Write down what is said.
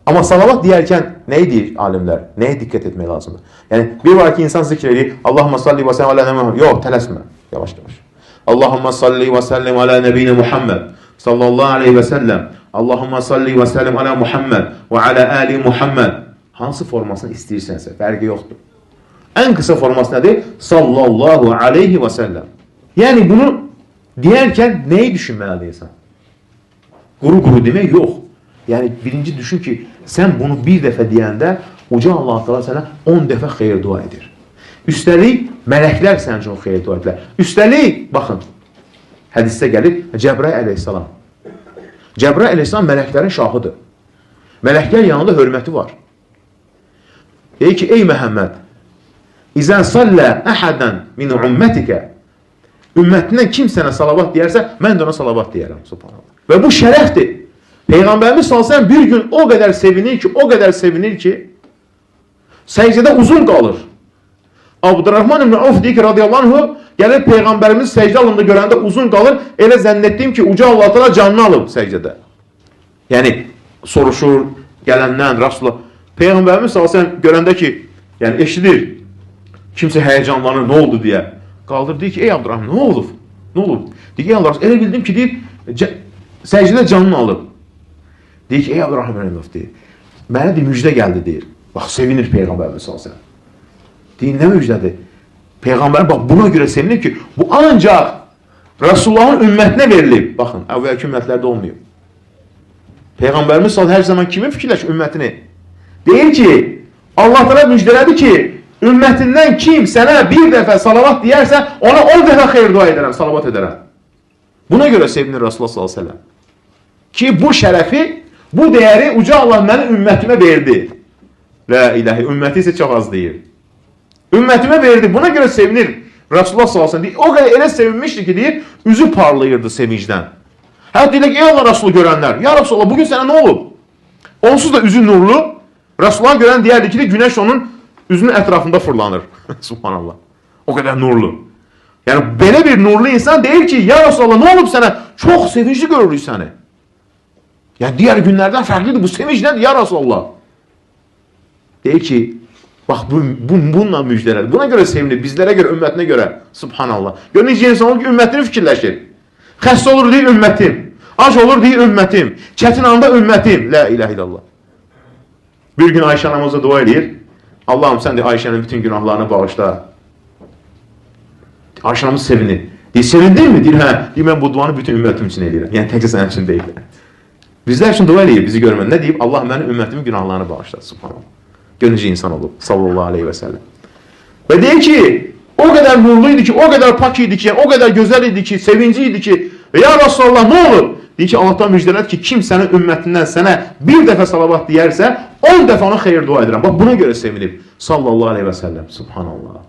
Amma salavat deyərkən nəyi deyir alimlər? Nəyə diqqət etmək lazımdır? Yəni bir var ki, insan zikr edir. Allahumma salli və səllim alə Muhammed. Yox, tələsmə. Yavaş yavaş. Allahumma salli və səllim alə nəbiyina Muhammed sallallahu aleyhi və səlləm. Allahumma salli və səllim alə Muhammed və alə ali Muhammed. Hansı formasını istəyirsənsə, fərqi yoxdur. Ən qısa forması nədir? Sallallahu aleyhi və səlləm. Yəni bunu deyərkən nəyi düşünməlidir insan? Quru-quru demək yox. Yəni birinci düşün ki, sən bunu bir dəfə deyəndə uca Allah Teala sənə 10 dəfə xeyir dua edir. Üstəlik mələklər sənin üçün xeyir dua edirlər. Üstəlik baxın hədisdə gəlir Cəbrail əleyhissalam. Cəbrail əleyhissalam mələklərin şahıdır. Mələklər yanında hörməti var. Deyir ki, ey Məhəmməd, İzən sallə əhədən min ümmətikə, ümmətindən kim sənə salavat deyərsə, mən də ona salavat deyərəm. Subhanallah. Və bu şərəfdir. Peyğəmbərimiz sallallahu əleyhi və səlləm bir gün o qədər sevinir ki, o qədər sevinir ki, səcdədə uzun qalır. Abdurrahman ibn Avf deyir ki, radiyallahu anhu, gəlir Peyğəmbərimiz səcdə alında görəndə uzun qalır, elə zənn etdim ki, uca Allah Teala canını alıb səcdədə. Yəni soruşur gələndən Rasulullah. Peyğəmbərimiz sallallahu əleyhi və səlləm görəndə ki, yəni eşidir, kimsə həyəcanlanır, nə oldu deyə. Qaldır, deyir ki, ey Abdurrahman, nə olub? Nə olub? Deyir ki, ey Allah, elə bildim ki, deyir, səcdədə canını alıb. Deyir ki, ey Abdurrahman ibn Avf, deyir, mənə deyir, müjdə gəldi, deyir. Bax, sevinir Peyğəmbərimiz sallallahu əleyhi və səlləm. Deyir, nə müjdədir? Peyğəmbər bax buna görə sevinir ki, bu ancaq Resulullahın ümmətinə verilib. Baxın, əvvəlki ümmətlərdə olmayıb. Peyğəmbərimiz sallallahu hər zaman kimi fikirləşir ümmətini? Deyir ki, Allah Teala müjdələdi ki, ümmətindən kim sənə bir dəfə salavat deyərsə, ona 10 dəfə xeyir dua edərəm, salavat edərəm. Buna görə sevinir Rasulullah sallallahu əleyhi və səlləm. Ki bu şərəfi, bu dəyəri uca Allah mənim ümmətimə verdi. La ilahe, ümməti isə çox az deyir. Ümmətimə verdi. Buna görə sevinir. Rasulullah sallallahu əleyhi və səlləm deyir, o qədər elə sevinmişdi ki, deyir, üzü parlayırdı sevincdən. Hətta deyirlər ki, ey Allah Resulü görənlər, ya Resulallah bugün sənə nə olub? Onsuz da üzü nurlu. Resulullah görən deyərdi ki, günəş onun üzünün ətrafında fırlanır. Subhanallah. O qədər nurlu. Yəni belə bir nurlu insan deyir ki, ya Resulallah nə olub sənə? Çox sevincli görürük səni. Yəni digər günlərdən fərqlidir. Bu sevinc nədir ya Resulallah? Deyir ki, bax bununla müjdələr. Buna görə sevinir, bizlərə görə, ümmətinə görə. Subhanallah. Gör necə insan olur ki, ümmətini fikirləşir. Xəstə olur deyir ümmətim. Ac olur deyir ümmətim. Çətin anda ümmətim. La ilahe illallah. Bir gün Ayşə anamıza dua eləyir. Allahım sən də Ayşənin bütün günahlarını bağışla. Ayşə anamız sevinir. Deyir, sevindin mi? Deyir, hə. Deyir, mən bu duanı bütün ümmətim üçün eləyirəm. Yəni təkcə sənin üçün deyil. Bizlər üçün dua eləyir, bizi görmən. Nə deyib? Allah mənim ümmətimin günahlarını bağışla. Subhanallah. Gör necə insan olub. Sallallahu aleyhi və səlləm. Və deyir ki, o qədər nurlu idi ki, o qədər pak idi ki, o qədər gözəl idi ki, sevinci idi ki, və ya Resulallah nə olur? Deyir ki, Allahdan müjdələdi ki, kim sənin ümmətindən sənə bir dəfə salavat deyərsə, 10 dəfə ona xeyir dua edirəm. Bax, buna görə sevinib. Sallallahu aleyhi və səlləm. Subhanallah.